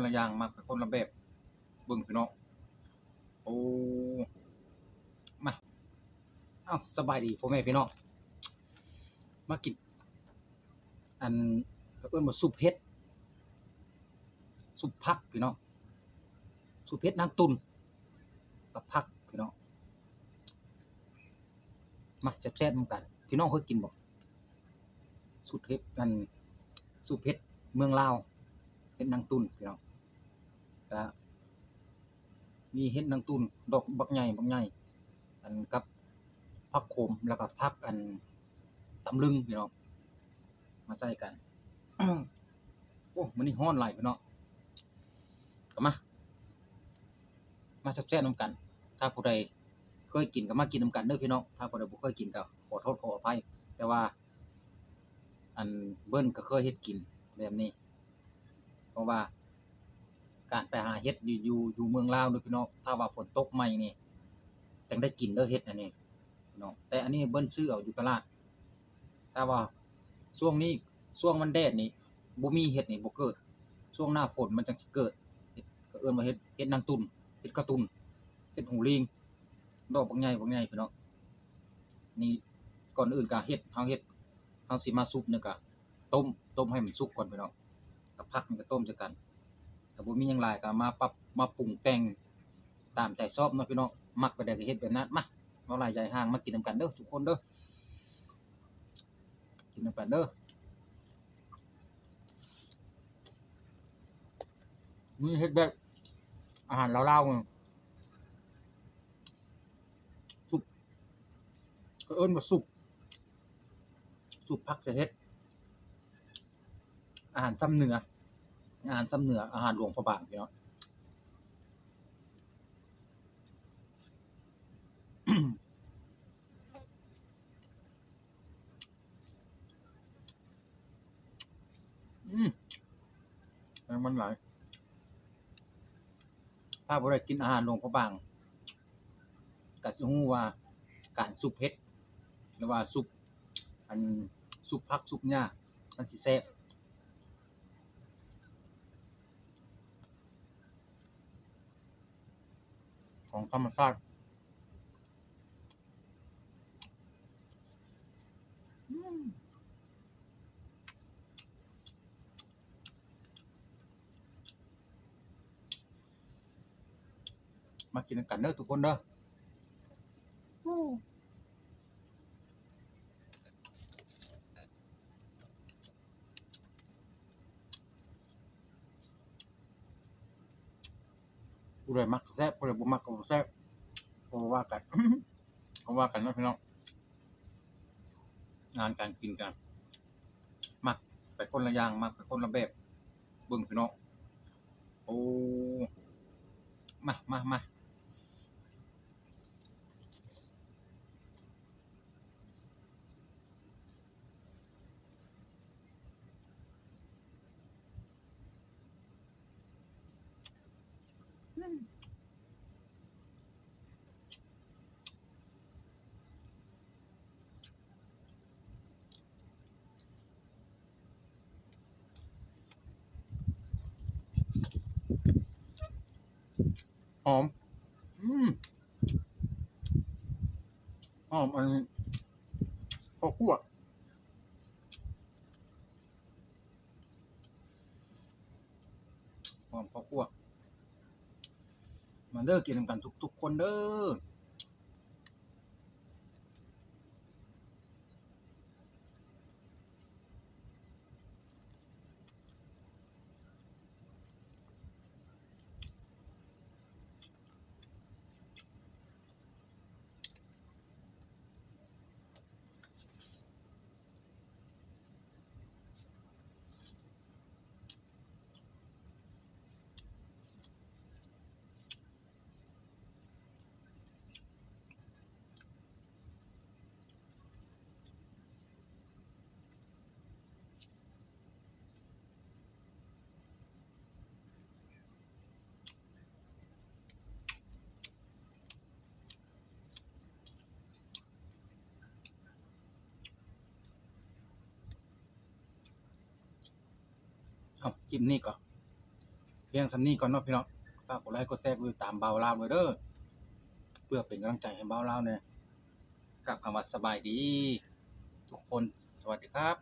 ນລະຢ່າງ ມັກໄປຄົນລະແບບ ເບິ່ງພີ່ນ້ອງ. ໂອ້ ມາ ເອົ້າ ສະບາຍດີພໍ່ແມ່ພີ່ນ້ອງ ມາກິນ ອັນ ເອີ້ນວ່າຊຸບເຫັດ ຊຸບຜັກພີ່ນ້ອງ ຊຸບເຫັດນາງຕຸ່ນກັບຜັກພີ່ນ້ອງ. ມາແຊບໆນຳກັນ ພີ່ນ້ອງເຄີຍກິນບໍ່? ຊຸບເຫັດ ອັນ ຊຸບເຫັດເມືອງລາວ ເຫັດນາງຕຸ່ນພີ່ນ້ອງ ກະມີເຫັດນາງຕຸ່ນດອກບັກໃຫຍ່ ບັກໃຫຍ່ ອັນ ກັບຜັກໂຂມ ແລ້ວກະຜັກ ອັນ ຕຳລຶງພີ່ນ້ອງ ມາໃສ່ກັນ. ໂອ້ ມື້ນີ້ຮ້ອນຫຼາຍພີ່ນ້ອງ ກະມາ ມາແຊບໆນຳກັນ. ຖ້າຜູ້ໃດເຄີຍກິນກະມາກິນນຳກັນເດີພີ່ນ້ອງ ຖ້າຜູ້ໃດບໍ່ເຄີຍກິນກະຂໍໂທດຂໍອະໄພ ແຕ່ວ່າ ອັນ ເບິ່ນກະເຄີຍເຮັດກິນແບບນີ້ ເພາະວ່າການໄປຫາເຫັດຢູ່ ຢູ່ ຢູ່ເມືອງລາວເດີພີ່ນ້ອງ ຖ້າວ່າຝົນຕົກໃໝ່ນີ້ ຈັ່ງໄດ້ກິນເດີເຫັດອັນນີ້ພີ່ນ້ອງ ແຕ່ອັນນີ້ເບິ່ນຊື້ເອົາຢູ່ຕະຫຼາດ. ຖ້າວ່າຊ່ວງນີ້ ຊ່ວງມັນແດດນີ້ ບໍ່ມີເຫັດນີ້ບໍ່ເກີດ ຊ່ວງໜ້າຝົນມັນຈັ່ງຊິເກີດ ເຂົາເອີ້ນວ່າເຫັດ ເຫັດນາງຕຸ່ນ ເຫັດກະຕຸ່ນ ເຫັດຫູລີງ ດອກບັກໃຫຍ່ ບັກໃຫຍ່ພີ່ນ້ອງ. ນີ້ ກ່ອນອື່ນກະເຫັດ ເຮົາເຮັດ ເຮົາຊິມາຊຸບນີ້ກະຕົ້ມ ຕົ້ມໃຫ້ມັນສຸກກ່ອນພີ່ນ້ອງ ກະຜັກນີ້ກະຕົ້ມໃສ່ກັນ ກະບໍ່ມີຫຍັງຫຼາຍ ກະມາປັບມາປຸງແຕ່ງຕາມໃຈຊອບເນາະພີ່ນ້ອງ ມັກແບບໃດກະເຮັດແບບນັ້ນ. ມາ ເວົ້າຫຼາຍຢາຍຫ່າງ ມາກິນນຳກັນເດີທຸກຄົນເດີ ກິນນຳກັນເດີ. ມື້ນີ້ເຮັດແບບອາຫານລາວໆ ຊຸບ ເຂົາເອີ້ນວ່າຊຸບ ຊຸບຜັກຈະເຮັດ ອາຫານຊຳເໜືອ ອາຫານຊຳເໜືອ ອາຫານຫຼວງພະບາງພີ່ນ້ອງ. ອືມ ແມງມັນຫຼາຍ. ຖ້າຜູ້ໃດກິນອາຫານຫຼວງພະບາງ ກະຊິຮູ້ວ່າການຊຸບເຫັດ ຫຼືວ່າຊຸບ ອັນ ຊຸບຜັກຊຸບຫຍ້າ ມັນຊິແຊບ ຂອງທຳມະຊາດ. ອືມ ມາກິນນຳກັນເດີທຸກຄົນເດີ. ຜູ້ໃດມັກແຊບ ຜູ້ໃດບໍ່ມັກກະບໍ່ແຊບ ກະບໍ່ວ່າກັນ ກະວ່າກັນເນາະພີ່ນ້ອງ. ອາຫານການກິນກະມັກໄປຄົນລະຢ່າງ ມັກໄປຄົນລະແບບ ເບິ່ງພີ່ນ້ອງ. ໂອ້ ມາ ມາ ມາ. ຫອມ ອືມ ຫອມອັນ ເຂົ້າຂົ້ວ ຫອມເຂົ້າຂົ້ວ. ມາເດີ ກິນນຳກັນທຸກໆຄົນເດີ. ເອົາ ກິນນີ້ກ່ອນ. ພຽງສ່ຳນີ້ກ່ອນເນາະພີ່ນ້ອງ. ຝາກກົດໄລກົດແຊ ກົດຕິດຕາມບ່າວລາວດ້ວຍເດີ ເພື່ອເປັນກຳລັງໃຈໃຫ້ບ່າວລາວແດ່. ກັບຄຳວ່າສະບາຍດີທຸກຄົນ. ສະຫວັດດີຄັບ.